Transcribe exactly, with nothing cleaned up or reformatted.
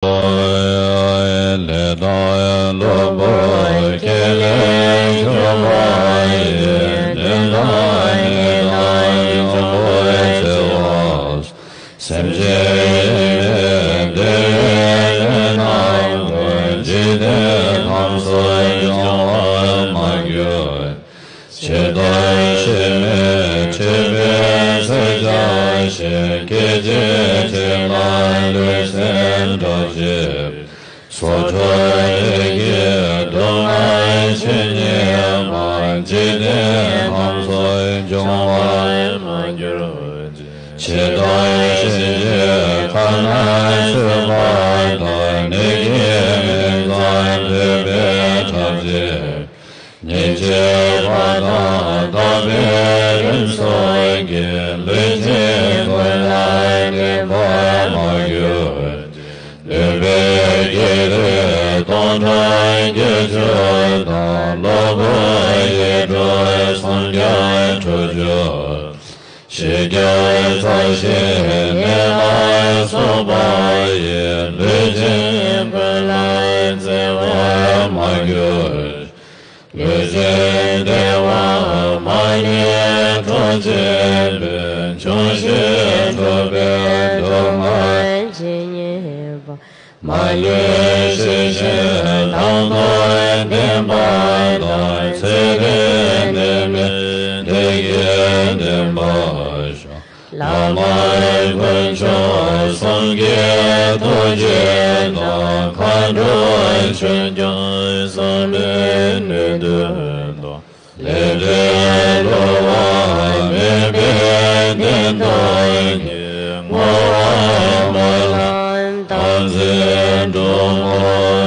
ལས་དང་གློ་བུར་ཁས་ལེན་གྱུར་པ་ཡི། དོན་དམ་ནི་དང་འབྱུང་པོའི་བརྩེ་བ། སེམས་ཅན་ཡིད་མི་བདེ་བའི་ལས་རྣམས་ཀུན། འཇིག་རྟེན་ཁམས་སུ་འབྱུང་བར་མ་གྱུར། ཇི་ལྟར་གཤེད་མས་འཁྲིད་པའི་ཚེ་འཇའ་ཆེན། སྐད་ཅིག་གཅིག་ལ་ལུས་སེམས་འབྲལ་བྱེད། སྲོག་འཕྲོག་ལས་ཀྱི་སྡུག་བསྔལ་ཇི་སྙེད་པ། འཇིག་རྟེན་ཁམས་སུ་འབྱུང་བར་མ་གྱུར་ཅིག། ཇི་ལྟར་གཤིན་རྗེའི་ཁ་ནང་ཚུད་པ་དང་། ནད་ཀྱི་མིང་ཙམ་ཐོས་པའི་ཐབས་ཅན། སྙིང་རྗེ་བ་དང་དག་པའི་རིམས་སོགས་ཀྱིས། ལུས་ཅན་ཀུན་ལ་བརྟེན་པར་མ་གྱུར་ཅིག། གནོད་པའི་བགེགས་རིགས་སྟོང་ཕྲག་བརྒྱད་ཅུ་དང་། གློ་བུར་ཡེ་འདྲོག་སུམ་བརྒྱ་དྲུག་ཅུ། ཞི་རྒྱས་རྩ་ཆེན་ནད་ལ་སོགས་པ་ཡིས། ལུས་ཅན་ཀུན་ལ་བརྩེ་བར་མ་གྱུར། ལུས་ཅན་བདེ་བ་མ་རྙེད་འགྲོ་བྱེད་པའི། འབྱུང་བཞི་འཁྲུགས་པའི་སྡུག་བསྔལ་ཇི་སྙེད་པ། མ་ལུས་ཞི་ཞིང་དྭངས་སུ་ལྡན་པ་དང་། ཚེ་རིང་ནད་མེད་བདེ་སྐྱིད་ལྡན་པར་ཤོག། བླ་མ་དཀོན་མཆོག་གསུམ་གྱི་ཐུགས་རྗེ་དང་། མཁའ་འགྲོ་ཆོས་སྐྱོང་གསུམ་མའི་ནུས་ལྡན་དང་། ལས་འབྲས་བསླུ་བ་མེད་པའི་བདེན་སྟོབས་ཀྱིས། བསྔོ་བ་སྨོན་ལམ་དམ་ཚིག་འགྲུབ་པར་